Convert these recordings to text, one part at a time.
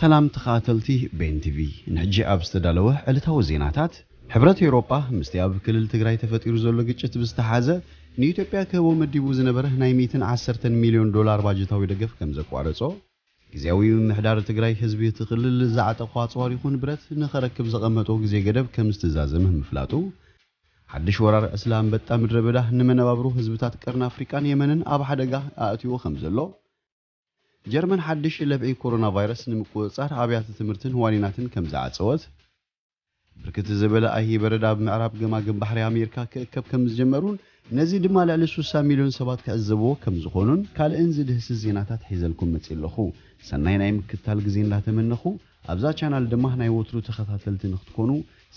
ሰላም ተኸታተልቲ ቤን ቲቪ፣ ንሕጂ ኣብ ዝተዳለወ ዕለታዊ ዜናታት፣ ሕብረት ኤውሮጳ ምስቲ ኣብ ክልል ትግራይ ተፈጢሩ ዘሎ ግጭት ብዝተሓዘ ንኢትዮጵያ ክህቦ መዲቡ ዝነበረ ናይ ሚእትን ዓሰርተን ሚልዮን ዶላር ባጀታዊ ደገፍ ከም ዘቋረጾ፣ ግዝያዊ ምምሕዳር ትግራይ ህዝቢ እቲ ክልል ዝዓጠቖ ኣጽዋር ይኹን ብረት ንኸረክብ ዘቐመጦ ግዜ ገደብ ከም ዝተዛዘመ ምፍላጡ፣ ሓድሽ ወራር ዕስለ ኣንበጣ ምድረ በዳ ንመነባብሮ ህዝብታት ቀርኒ ኣፍሪቃን የመንን ኣብ ሓደጋ ኣእትይዎ ከም ዘሎ፣ ጀርመን ሓድሽ ለብዒ ኮሮና ቫይረስ ንምቁጽጻር ኣብያተ ትምህርትን ዋኒናትን ከም ዝዓጸወት፣ ብርክት ዝበለ ኣይሂ በረድ ኣብ ምዕራብ ገማግም ባሕሪ ኣሜሪካ ክእከብ ከም ዝጀመሩን ነዚ ድማ ልዕሊ ስሳ ሚልዮን ሰባት ክዕዘብዎ ከም ዝኾኑን ካልእን ዝድህስስ ዜናታት ሒዘልኩም መጺእ ኣለኹ። ሰናይ ናይ ምክትታል ግዜ እንዳተመነኹ፣ ኣብዛ ቻናል ድማ ናይ ወትሩ ተኸታተልቲ ንክትኮኑ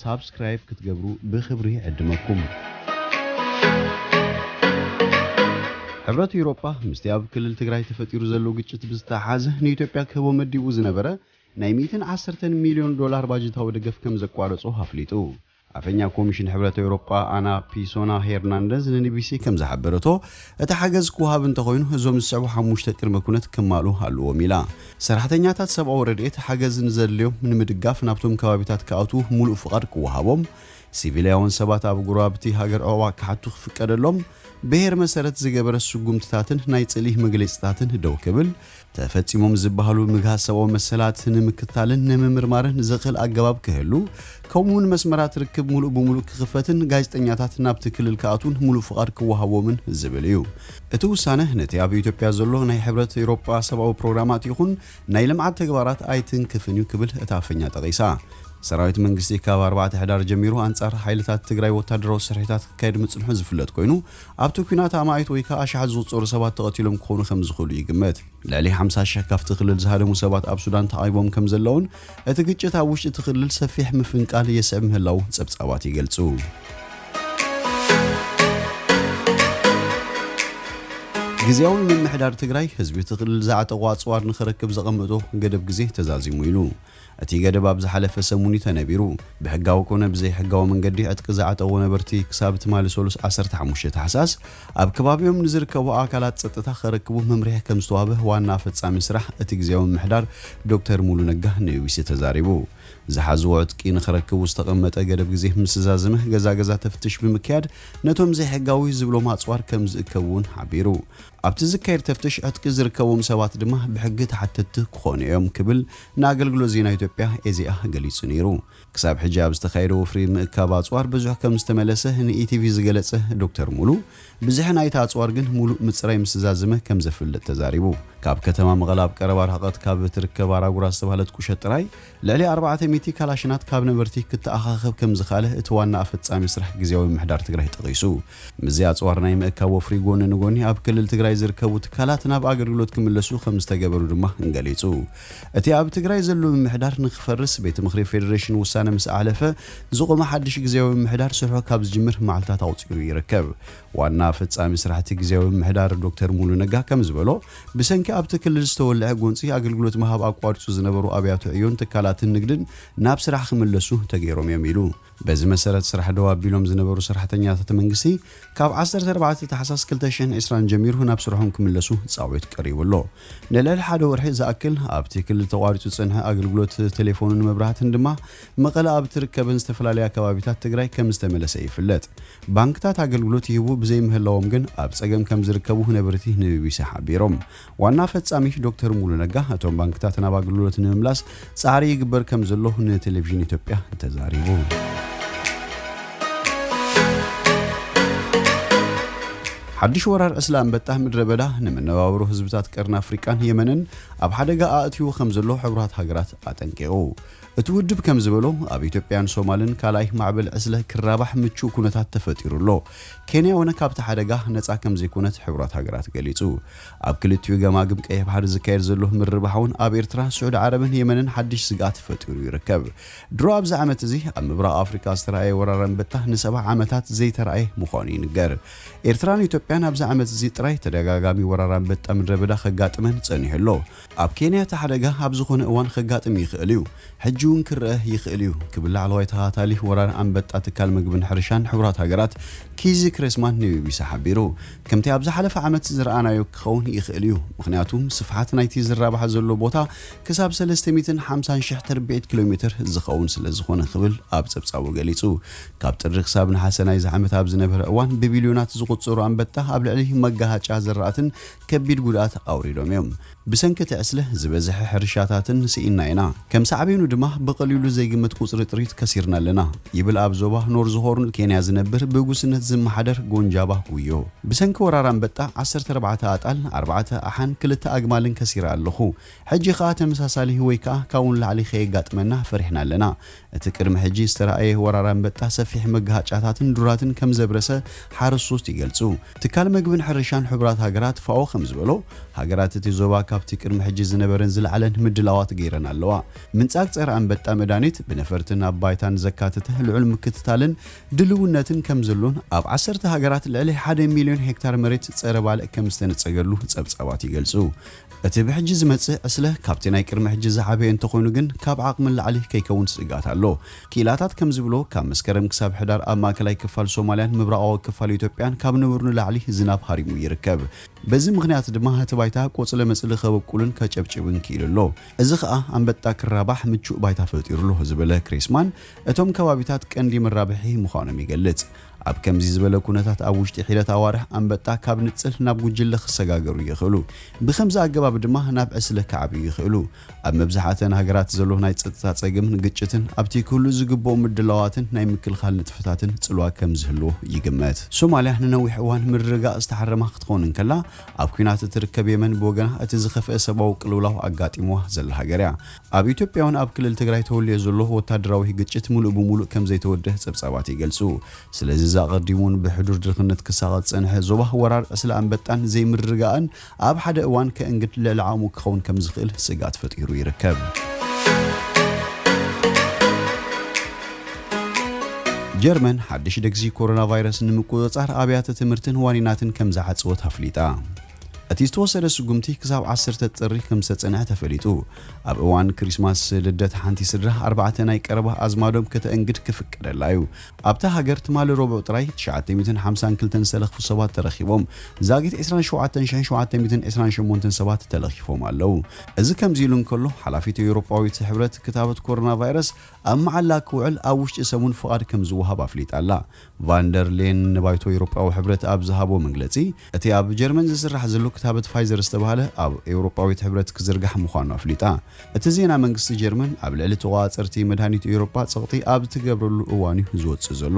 ሳብስክራይብ ክትገብሩ ብኽብሪ ይዕድመኩም። ሕብረት ኤውሮጳ ምስቲ ኣብ ክልል ትግራይ ተፈጢሩ ዘሎ ግጭት ብዝተሓሓዘ ንኢትዮጵያ ክህቦ መዲቡ ዝነበረ ናይ ሚእትን ዓሰርተን ሚልዮን ዶላር ባጀታዊ ደገፍ ከም ዘቋረጾ ኣፍሊጡ። ኣፈኛ ኮሚሽን ሕብረት ኤውሮጳ ኣና ፒሶና ሄርናንደዝ ንቢቢሲ ከም ዝሓበረቶ፣ እቲ ሓገዝ ክወሃብ እንተኾይኑ እዞም ዝስዕቡ ሓሙሽተ ቅድመ ኩነት ክማልኡ ኣለዎም ኢላ። ሰራሕተኛታት ሰብኣዊ ረድኤት ሓገዝ ንዘድልዮም ንምድጋፍ ናብቶም ከባቢታት ክኣትዉ ሙሉእ ፍቓድ ክወሃቦም፣ ሲቪላውያን ሰባት ኣብ ጎረባብቲ ሃገር ዑቕባ ክሓቱ ክፍቀደሎም፣ ብሄር መሰረት ዝገበረ ስጉምትታትን ናይ ጽልኢ መግለጺታትን ደው ክብል፣ ተፈጺሞም ዝበሃሉ ምግሃስ ሰብኣዊ መሰላት ንምክታልን ንምምርማርን ዘኽእል ኣገባብ ክህሉ፣ ከምኡውን መስመራት ርክብ ሙሉእ ብሙሉእ ክኽፈትን ጋዜጠኛታት ናብቲ ክልል ክኣትዉን ሙሉእ ፍቓድ ክወሃቦምን ዝብል እዩ። እቲ ውሳነ ነቲ ኣብ ኢትዮጵያ ዘሎ ናይ ሕብረት ኤውሮጳ ሰብኣዊ ፕሮግራማት ይኹን ናይ ልምዓት ተግባራት ኣይትንክፍን እዩ ክብል እታ ኣፈኛ ጠቒሳ። ሰራዊት መንግስቲ ካብ ኣርባዕተ ሕዳር ጀሚሩ ኣንጻር ሓይልታት ትግራይ ወታደራዊ ስርሒታት ክካየድ ምጽንሑ ዝፍለጥ ኮይኑ፣ ኣብቲ ኲናት ኣማኢት ወይ ከዓ ኣሽሓት ዝቑጸሩ ሰባት ተቐቲሎም ክኾኑ ከም ዝኽእሉ ይግመት። ልዕሊ ሓምሳ ሽሕ ካብቲ ክልል ዝሃደሙ ሰባት ኣብ ሱዳን ተዓይቦም ከም ዘለውን እቲ ግጭት ኣብ ውሽጢ እቲ ክልል ሰፊሕ ምፍንቃል የስዕብ ምህላዉ ጸብጻባት ይገልጹ። ግዝያዊ ምምሕዳር ትግራይ ህዝቢ እቲ ክልል ዝዓጠቑ ኣጽዋር ንኽረክብ ዘቐመጦ ገደብ ግዜ ተዛዚሙ ኢሉ። እቲ ገደብ ኣብ ዝሓለፈ ሰሙን እዩ ተነቢሩ። ብሕጋዊ ኮነ ብዘይሕጋዊ መንገዲ ዕጥቂ ዝዓጠቑ ነበርቲ ክሳብ ትማሊ ሰሉስ ዓሰርተ ሓሙሽተ ታሕሳስ ኣብ ከባቢኦም ንዝርከቡ ኣካላት ጸጥታ ከረክቡ መምርሒ ከም ዝተዋህበ ዋና ፈጻሚ ስራሕ እቲ ግዝያዊ ምምሕዳር ዶክተር ሙሉ ነጋ ንቢቢሲ ተዛሪቡ። ዝሓዝዎ ዕጥቂ ንኸረክቡ ዝተቐመጠ ገደብ ግዜ ምስ ዝዛዘመ ገዛ ገዛ ተፍትሽ ብምክያድ ነቶም ዘይሕጋዊ ዝብሎም ኣጽዋር ከም ዝእከቡ እውን ሓቢሩ። ኣብቲ ዝካየድ ተፍትሽ ዕጥቂ ዝርከቦም ሰባት ድማ ብሕጊ ተሓተትቲ ክኾኑ እዮም ክብል ንኣገልግሎት ዜና ኢትዮጵያ ኤዜኣ ገሊጹ ነይሩ። ክሳብ ሕጂ ኣብ ዝተኻየደ ወፍሪ ምእካብ ኣጽዋር ብዙሕ ከም ዝተመለሰ ንኢቲቪ ዝገለጸ ዶክተር ሙሉ፣ ብዝሒ ናይቲ ኣጽዋር ግን ሙሉእ ምጽራይ ምስ ዝዛዘመ ከም ዘፍልጥ ተዛሪቡ። ካብ ከተማ መቐለ ኣብ ቀረባ ርሕቐት ካብ እትርከብ ኣራጉራ ዝተባህለት ቁሸት ጥራይ ልዕሊ ኣርባዕተ ሚእቲ ካላሽናት ካብ ነበርቲ ክተኣኻኸብ ከም ዝኻለ እቲ ዋና ኣፈጻሚ ስራሕ ግዝያዊ ምምሕዳር ትግራይ ጠቒሱ። ምስዚ ኣጽዋር ናይ ምእካብ ወፍሪ ጎኒ ንጎኒ ኣብ ክልል ትግራይ ዝርከቡ ትካላት ናብ ኣገልግሎት ክምለሱ ከም ዝተገበሩ ድማ ገሊጹ። እቲ ኣብ ትግራይ ዘሎ ምምሕዳር ንክፈርስ ቤት ምኽሪ ፌዴሬሽን ውሳነ ምስ ኣሕለፈ ዝቖመ ሓድሽ ግዝያዊ ምምሕዳር ስርሑ ካብ ዝጅምር መዓልታት ኣቑጺሩ ይርከብ። ዋና ፈጻሚ ስራሕቲ ግዝያዊ ምምሕዳር ዶክተር ሙሉ ነጋ ከም ዝበሎ፣ ብሰንኪ ኣብቲ ክልል ዝተወልዐ ጎንጺ ኣገልግሎት ምሃብ ኣቋሪጹ ዝነበሩ ኣብያተ ዕዮን ትካላትን ንግድን ናብ ስራሕ ክምለሱ ተገይሮም እዮም ኢሉ። በዚ መሰረት ስራሕ ደው ኣቢሎም ዝነበሩ ሰራሕተኛታት መንግስቲ ካብ ዓሰርተ ኣርባዕተ ታሕሳስ ክልተ ሽሕን ዕስራን ጀሚሩ ናብ ስርሖም ክምለሱ ጻውዒት ቀሪቡ ኣሎ። ንልዕሊ ሓደ ወርሒ ዝኣክል ኣብቲ ክልል ተቋሪጹ ዝጸንሐ ኣገልግሎት ቴሌፎንን መብራህትን ድማ መቐለ ኣብ ትርከበን ዝተፈላለያ ከባቢታት ትግራይ ከም ዝተመለሰ ይፍለጥ። ባንክታት ኣገልግሎት ይህቡ ብዘይምህላዎም ግን ኣብ ጸገም ከም ዝርከቡ ነበርቲ ንቢቢሲ ሓቢሮም። ዋና ፈጻሚ ዶክተር ሙሉ ነጋ እቶም ባንክታት ናብ ኣገልግሎት ንምምላስ ጻዕሪ ይግበር ከም ዘሎ ንቴሌቪዥን ኢትዮጵያ ተዛሪቡ። ሓድሽ ወራር ዕስለ ኣንበጣ ምድረ በዳ ንመነባብሮ ህዝብታት ቀርኒ ኣፍሪቃን የመንን ኣብ ሓደጋ ኣእትዩ ከም ዘሎ ሕቡራት ሃገራት ኣጠንቂቑ። እቲ ውድብ ከም ዝበሎ፣ ኣብ ኢትዮጵያን ሶማልን ካልኣይ ማዕበል ዕስለ ክራባሕ ምቹእ ኩነታት ተፈጢሩ ኣሎ። ኬንያ እውን ካብቲ ሓደጋ ነጻ ከም ዘይኮነት ሕቡራት ሃገራት ገሊጹ። ኣብ ክልቲኡ ገማግም ቀይሕ ባሕሪ ዝካየድ ዘሎ ምርባሕ እውን ኣብ ኤርትራ፣ ስዑዲ ዓረብን የመንን ሓድሽ ስግኣት ፈጢሩ ይርከብ። ድሮ ኣብዚ ዓመት እዚ ኣብ ምብራቕ ኣፍሪካ ዝተረኣየ ወራር ኣንበጣ ንሰብዓ ዓመታት ዘይተረኣየ ምዃኑ ይንገር። ኤርትራን ኢትዮጵያን ኢትዮጵያን ኣብዚ ዓመት እዚ ጥራይ ተደጋጋሚ ወራር ኣንበጣ ምድረ በዳ ከጋጥመን ጸኒሑ ኣሎ። ኣብ ኬንያ እቲ ሓደጋ ኣብ ዝኾነ እዋን ከጋጥም ይኽእል እዩ፣ ሕጂ እውን ክረአ ይኽእል እዩ ክብል ላዕለዋይ ተኸታታሊ ወራር ኣንበጣ ትካል ምግብን ሕርሻን ሕቡራት ሃገራት ኪዚ ክሬስማን ንቢቢሲ ሓቢሩ። ከምቲ ኣብ ዝሓለፈ ዓመት ዝረኣናዮ ክኸውን ይኽእል እዩ፣ ምኽንያቱ ስፍሓት ናይቲ ዝራባሕ ዘሎ ቦታ ክሳብ ሰለስተ ሚእትን ሓምሳን ሽሕ ተርብዒት ኪሎ ሜትር ዝኸውን ስለ ዝኾነ ክብል ኣብ ጸብጻቡ ገሊጹ። ካብ ጥሪ ክሳብ ነሓሰ ናይዚ ዓመት ኣብ ዝነበረ እዋን ብቢልዮናት ዝቑጸሩ ኣንበጣ ኣብ ልዕሊ መጋሃጫ ዝራእትን ከቢድ ጉድኣት ኣውሪዶም እዮም። ብሰንኪ እቲ ዕስለ ዝበዝሐ ሕርሻታትን ስኢንና ኢና። ከም ሳዕቤኑ ድማ ብቐሊሉ ዘይግመት ቁጽሪ ጥሪት ከሲርና ኣለና ይብል ኣብ ዞባ ኖርዝ ሆርን ኬንያ ዝነብር ብጉስነት ዝመሓደር ጎንጃባ ጉዮ። ብሰንኪ ወራር ኣንበጣ ዓሰርተ ኣርባዕተ ኣጣል፣ ኣርባዕተ ኣሓን ክልተ ኣግማልን ከሲረ ኣለኹ። ሕጂ ከኣ ተመሳሳሊ ወይ ከኣ ካብኡ ንላዕሊ ከየጋጥመና ፈሪሕና ኣለና። እቲ ቅድሚ ሕጂ ዝተራእየ ወራር ኣንበጣ ሰፊሕ መጋሃጫታትን ዱራትን ከም ዘብረሰ ሓረስቶት ይገልጹ። ትካል መግብን ሕርሻን ሕቡራት ሃገራት ፋኦ ከም ዝበሎ፣ ሃገራት እቲ ዞባ ካብቲ ቅድሚ ሕጂ ዝነበረን ዝለዓለን ምድላዋት ገይረን ኣለዋ። ምንጻግ ጸረ ኣንበጣ መድሃኒት ብነፈርትን ኣብ ባይታን ዘካተተ ልዑል ምክትታልን ድልውነትን ከም ዘሎን ኣብ ዓሰርተ ሃገራት ልዕሊ ሓደ ሚልዮን ሄክታር መሬት ጸረ ባልዕ ከም ዝተነጸገሉ ጸብጻባት ይገልጹ። እቲ ብሕጂ ዝመጽእ ዕስለ ካብቲ ናይ ቅድሚ ሕጂ ዝዓበየ እንተኾይኑ ግን ካብ ዓቕሚ ንላዕሊ ከይከውን ስግኣት ኣሎ። ክኢላታት ከም ዝብሎ ካብ መስከረም ክሳብ ሕዳር ኣብ ማእከላይ ክፋል ሶማልያን ምብራቓዊ ክፋል ኢትዮጵያን ካብ ንቡር ንላዕሊ ዝናብ ሃሪሙ ይርከብ። በዚ ምኽንያት ድማ እቲ ባይታ ቆጽለ መጽሊ ከበቁልን ከጨብጭብን ክኢሉ ኣሎ። እዚ ኸኣ ኣንበጣ ክራባሕ ምቹእ ባይታ ፈጢሩ ኣሎ ዝበለ ክሬስማን እቶም ከባቢታት ቀንዲ መራብሒ ምዃኖም ይገልጽ። ኣብ ከምዚ ዝበለ ኩነታት ኣብ ውሽጢ ሒደት ኣዋርሕ ኣንበጣ ካብ ንጽል ናብ ጉጅለ ክሰጋገሩ ይኽእሉ። ብኸምዚ ኣገባብ ድማ ናብ ዕስለ ክዓብዩ ይኽእሉ። ኣብ መብዛሕተን ሃገራት ዘሎ ናይ ጸጥታ ጸገምን ግጭትን ኣብቲ ክህሉ ዝግብኦ ምድላዋትን ናይ ምክልኻል ንጥፈታትን ጽልዋ ከም ዝህልዎ ይግመት። ሶማልያ ንነዊሕ እዋን ምርግጋእ ዝተሓረማ ክትኸውን እንከላ፣ ኣብ ኲናት እትርከብ የመን ብወገና እቲ ዝኸፍአ ሰብኣዊ ቅልውላው ኣጋጢምዋ ዘላ ሃገር እያ። ኣብ ኢትዮጵያ እውን ኣብ ክልል ትግራይ ተወልዮ ዘሎ ወታደራዊ ግጭት ምሉእ ብምሉእ ከም ዘይተወደአ ጸብጻባት ይገልጹ። ስለዚ እዚ ኣቐዲሙ እውን ብሕዱር ድኽነት ክሳቐ ዝጸንሐ ዞባ ወራር ዕስለ ኣንበጣን ዘይምርግጋእን ኣብ ሓደ እዋን ከእንግድ ልዕሊ ዓቕሙ ክኸውን ከም ዝኽእል ስግኣት ፈጢሩ ይርከብ። ጀርመን ሓድሽ ደግዚ ኮሮና ቫይረስ ንምቁጽጻር ኣብያተ ትምህርትን ዋኒናትን ከም ዝዓጸወት ኣፍሊጣ። እቲ ዝተወሰደ ስጉምቲ ክሳብ ዓሰርተ ጥሪ ከም ዝተጸንዐ ተፈሊጡ። ኣብ እዋን ክሪስማስ ልደት ሓንቲ ስድራ ኣርባዕተ ናይ ቀረባ ኣዝማዶም ከተእንግድ ክፍቀደላ እዩ። ኣብታ ሃገር ትማሊ ረቡዕ ጥራይ ትሽዓተ ሚእትን ሓምሳን ክልተን ዝተለኽፉ ሰባት ተረኺቦም። ዛጊት ዕስራን ሸውዓተን ሽሕን ሸውዓተ ሚእትን ዕስራን ሸሞንተን ሰባት ተለኺፎም ኣለዉ። እዚ ከምዚ ኢሉ እንከሎ፣ ሓላፊት ኤውሮጳዊት ሕብረት ክታበት ኮሮና ቫይረስ ኣብ መዓላ ክውዕል ኣብ ውሽጢ ሰሙን ፍቓድ ከም ዝወሃብ ኣፍሊጣ ኣላ። ቫንደር ሌን ንባይቶ ኤውሮጳዊ ሕብረት ኣብ ዝሃቦ መግለጺ፣ እቲ ኣብ ጀርመን ዝስራሕ ዘሎ ክታበት ፋይዘር ዝተባህለ ኣብ ኤውሮጳዊት ሕብረት ክዝርጋሕ ምዃኑ ኣፍሊጣ። እቲ ዜና መንግስቲ ጀርመን ኣብ ልዕሊ ተቆጻጸርቲ መድሃኒት ኤውሮጳ ጸቕጢ ኣብ ትገብረሉ እዋን እዩ ዝወጽእ ዘሎ።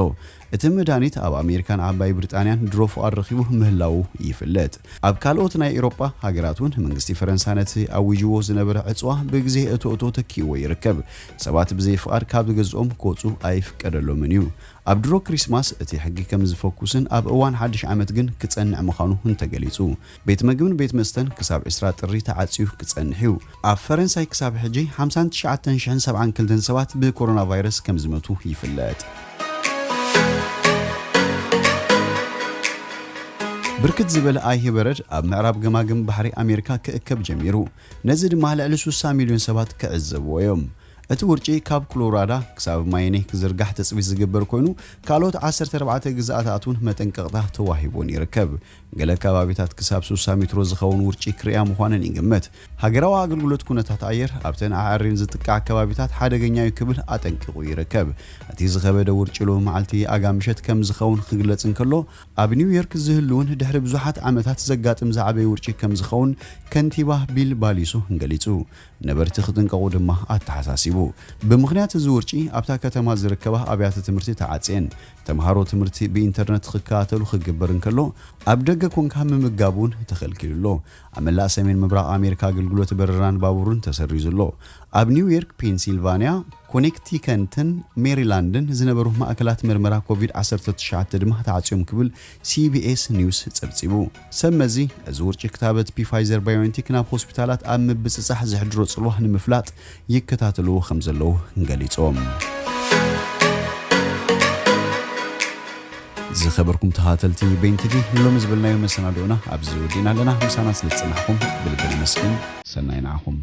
እቲ መድሃኒት ኣብ ኣሜሪካን ዓባይ ብሪጣንያን ድሮ ፍቓድ ረኺቡ ምህላዉ ይፍለጥ። ኣብ ካልኦት ናይ ኤውሮጳ ሃገራት እውን መንግስቲ ፈረንሳ ነቲ ኣዊጅዎ ዝነበረ ዕጽዋ ብግዜ እቶ እቶ ተኪእዎ ይርከብ። ሰባት ብዘይ ፍቓድ ካብ ገዝኦም ክወጹ ኣይፍቀደሎምን እዩ። ኣብ ድሮ ክሪስማስ እቲ ሕጊ ከም ዝፈኩስን ኣብ እዋን ሓድሽ ዓመት ግን ክጸንዕ ምዃኑ እንተገሊጹ፣ ቤት መግብን ቤት መስተን ክሳብ ዕስራ ጥሪ ተዓጽዩ ክጸንሕ እዩ። ኣብ ፈረንሳይ ክሳብ ሕጂ ሓምሳን ትሽዓተን ሽሕን ሰብዓን ክልተን ሰባት ብኮሮና ቫይረስ ከም ዝመቱ ይፍለጥ። ብርክት ዝበለ ኣይሂ በረድ ኣብ ምዕራብ ገማግም ባሕሪ ኣሜሪካ ክእከብ ጀሚሩ። ነዚ ድማ ልዕሊ ስሳ ሚልዮን ሰባት ክዕዘብዎ እዮም። እቲ ውርጪ ካብ ኮሎራዳ ክሳብ ማይኔ ክዝርጋሕ ትጽቢት ዝግበር ኮይኑ፣ ካልኦት ዓሰርተ ኣርባዕተ ግዝኣታት እውን መጠንቀቕታ ተዋሂቡን ይርከብ። ገለ ከባቢታት ክሳብ ስሳ ሜትሮ ዝኸውን ውርጪ ክርእያ ምዃነን ይግመት። ሃገራዊ ኣገልግሎት ኩነታት ኣየር ኣብተን ኣዕሪን ዝጥቃዕ ከባቢታት ሓደገኛ እዩ ክብል ኣጠንቂቑ ይርከብ። እቲ ዝኸበደ ውርጪ ሎሚ መዓልቲ ኣጋ ምሸት ከም ዝኸውን ክግለጽ እንከሎ፣ ኣብ ኒውዮርክ ዝህልውን ድሕሪ ብዙሓት ዓመታት ዘጋጥም ዝዓበየ ውርጪ ከም ዝኸውን ከንቲባ ቢል ባሊሶ ገሊጹ። ነበርቲ ክጥንቀቑ ድማ ኣተሓሳሲቡ። ብምኽንያት እዚ ውርጪ ኣብታ ከተማ ዝርከባ ኣብያተ ትምህርቲ ተዓጽየን። ተምሃሮ ትምህርቲ ብኢንተርነት ክከታተሉ ክግበር እንከሎ፣ ኣብ ደገ ኮንካ ምምጋብ እውን ተኸልኪሉ ኣሎ። ኣብ መላእ ሰሜን ምብራቕ ኣሜሪካ ኣገልግሎት በረራን ባቡርን ተሰሪዙ ኣሎ። ኣብ ኒውዮርክ፣ ፔንሲልቫንያ፣ ኮኔክቲከትን ሜሪላንድን ዝነበሩ ማእከላት መርመራ ኮቪድ ዓሰርተ ትሽዓተ ድማ ተዓጽዮም ክብል ሲቢኤስ ኒውስ ጸብጺቡ። ሰብ መዚ፣ እዚ ውርጪ ክታበት ፒፋይዘር ባዮንቲክ ናብ ሆስፒታላት ኣብ ምብጽጻሕ ዘሕድሮ ጽልዋ ንምፍላጥ ይከታተልዎ ከም ዘለዉ ገሊጾም። ዝኸበርኩም ተኸታተልቲ ቤን ቲቪ፣ ንሎሚ ዝበልናዮ መሰናድኦና ኣብዚ ወዲእና ኣለና። ምሳና ስለ ዝጸናሕኩም ብልቢ ነመስግን። ሰናይ ንዓኹም።